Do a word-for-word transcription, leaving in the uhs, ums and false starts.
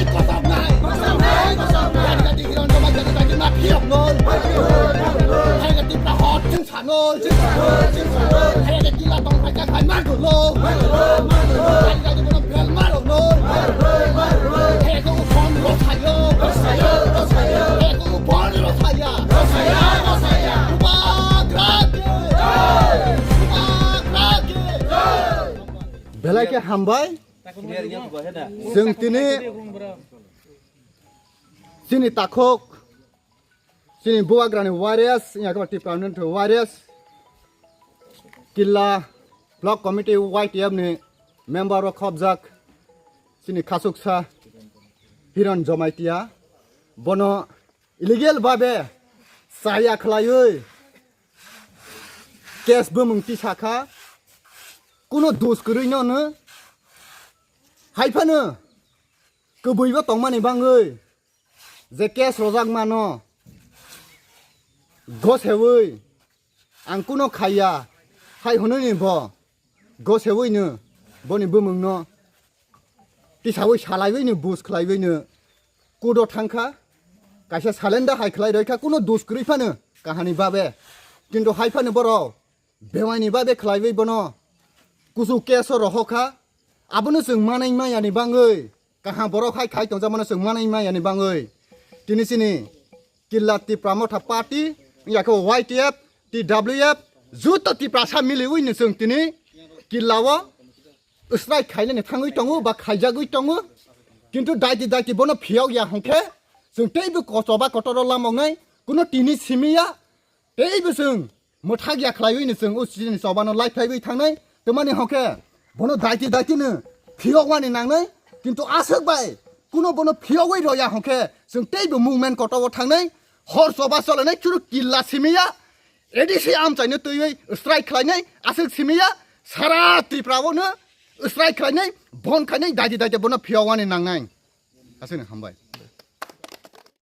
Kosong nai, kosong nai, kosong nai. Jadi, jadi, Hiron Jomai, jadi, jadi, mafia nol. Jadi, jadi, Tipra hot, chwng sa nol, chwng sa nol, chwng sa nol. Jadi, jadi, kila tong phai kha khai mar dolo. Mar dolo, mar dolo. Jadi, jadi, bono bel mar nol. Mar nol, mar nol. Jadi, ko phone ro sayo. Ro sayo, ro sayo. Jadi, ko phone ro saya. Ro saya, ro saya. Bubagra ki jai. Bubagra ki jai. Belai khe hambai. Chwng tini chini takhuk, chini Bubagrani warriors, wngya khe Tipra Motha warriors, Killa Block Committee Y T F ni member rok khobjak, chini khasuksa Hiron Jomaitia, bono illegal babe chaya khlaiwi case bumung tisa kha, kuno dos kwrwi no no, hai phano kwbwibo tongmani bangwi je case rojak mano gosewi ang kuno khaiya hai hwnwi ni bo gosewi no boni bumung no tisawi salaiwi no bus khlaiwi no kudo thangkha, kaisa salenda hai khlai roi kha, kuno dos kwrwi phano kahani babe, kintu hai phano borok bewaini babe khlaiwi bono kuchuk case o rohor kha, abono chwng manai maya ni bangwi, kaham borok hai khai tongjak mano chwng manai maya ni bangwi, tini chini Killa Tipra Motha Party, wngya khe Y T F, T W F, juto Tiprasa miliwi no chwng tini Killa o strike khainani thangwi tongo ba khaijagwi tongo, kintu daiti daiti bono phiyok ya hwnkhe chwng teibo kochoba kotoro lamoknai, kuno tini simi ya, teibo chwng mwthak ya khlaiwi no chwng o chini chobano lai phlaiwi thangnai, twmani hwnkhe bono daiti daiti no phiyok wani nangnai, kintu aswk bai kuno bono phiyogwi rw ya hwnkhe chwng teibo movement kotor o thangnai, hor choba cholainai chwrwk Killa simi ya, A D C amchaino twiwi strike khlainai, aswk simi ya, sara Tripura o no strike khlainai, bon khainai, daiti daiti bono phiyok wani nangnai. Aswkno hambai.